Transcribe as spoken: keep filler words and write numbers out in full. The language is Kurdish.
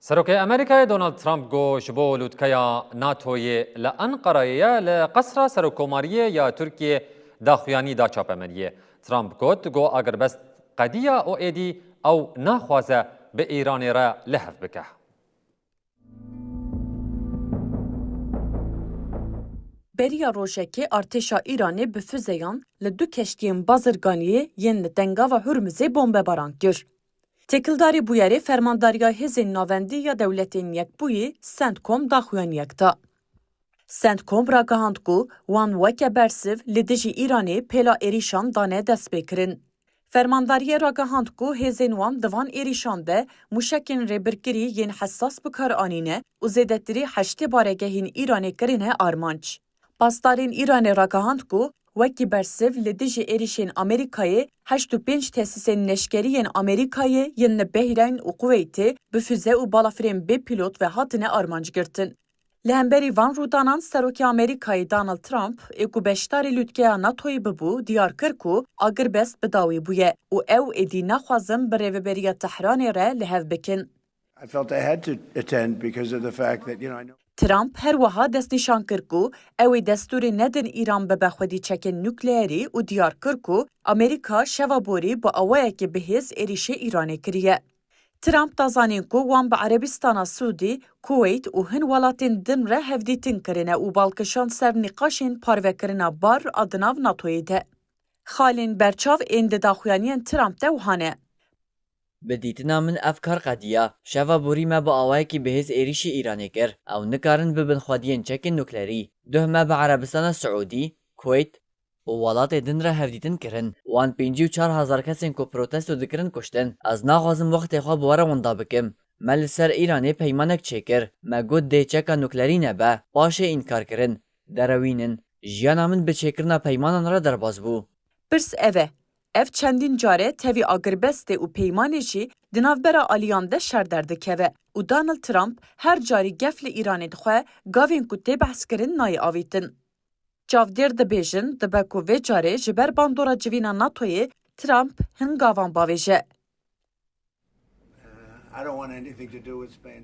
Serokê Amerîkayê Donald Trump got ji bo lûtkeya NATOyê li Enqerayê ye, li Qesra Serokkomariyê ya Tirkiyê daxuyanî da çapemeniyê. Trump got, got agirbest qediya û êdî ew naxwaze bi Îranê re li hev bike. Beriya rojekê artêşa Îranê bi fizeyan li du keştiyên bazirganiyê yên li Dengava Hurmizê bombebaran kir. Têkildarî bûyerê Fermandariya Hêzên Navendî ya Dewletên Yekbûyî, CENTCOM, daxuyaniyek da. CENTCOM ragihand ku wan weke bersiv li dijî Îranê pêla êrîşan dane destpêkirin. Fermandariyê ragihand ku hêzên wan di van êrîşan de mûşekên rêbirkirî yên hesas bi kar anîne û zêdetirî heştê baregehên Îranê kirine armanc. Pasdarên Îranê ragihand ku wekî bersiv li dijî êrîşên Amerîkayê heşt û pênc tesîsên neşkerî yên Amerîkayê yên li Behreyn û Kuweytê bi fize û balafirên bê pîlot ve hatine armanc girtin. Li hemberî van rûdanan Serokê Amerîkayê Donald Trump, ê ku beşdarî lûtkeya NATOyê bibû, diyar kir ku agirbest bi dawî bûye û ew êdî naxwazin bi rêveberiya Tehranê re li hev bikin. I felt I had to attend because of the fact that, you know, I know. Trump her wiha destnîşan kir ku ew ê destûrê nedin Îran bibe xwedî çekên nukleerî û diyar kir ku Amerîka şeva borî bi awayekî bihêz êrîşê Îranê kiriye. Trump da zanîn ku wan bi Erebistana Sûdî, Kuweyt û hin welatên din re hevdîtin kirine û bal kişand ser nîqaşên parvekirina bar a di nav NATOyê de. Xalên berçav ên di daxuyaniyên Trump de wiha ne. Bi dîtina min ev kar qediya. Şeva borî me bi awayekî bihêz êrîşî Îranê kir. Ew nikarin bibin xwediyên çekên nuklerî. Duh me bi Erebistana Siûdî, Kuweyt û welatê din re hevdîtin kirin. Wan pêncî û çar hezar kesên ku protesto dikirin kuştin. Ez naxwazim wextê xwe bi we re winda bikim. Me li ser Îranê peymanek çêkir. Me got dê çeka nuklerî nebe. Paşê înkar kirin. Derewînin. Jiyana min bi çêkirina peymanan re derbas bû. Pirs ev e. Ev çendîn car e tevî agirbestê û peymanê jî di navbera aliyan de şer derdikeve û Donald Trump her carî gef li Îranê dixwe, gavên ku tê behskirin nayê avîtin. Çavdêr dibêjin dibe ku vê carê ji ber bandora civîna NATOyê Trump hin gavan bavêje. I don't want anything to do with Spain.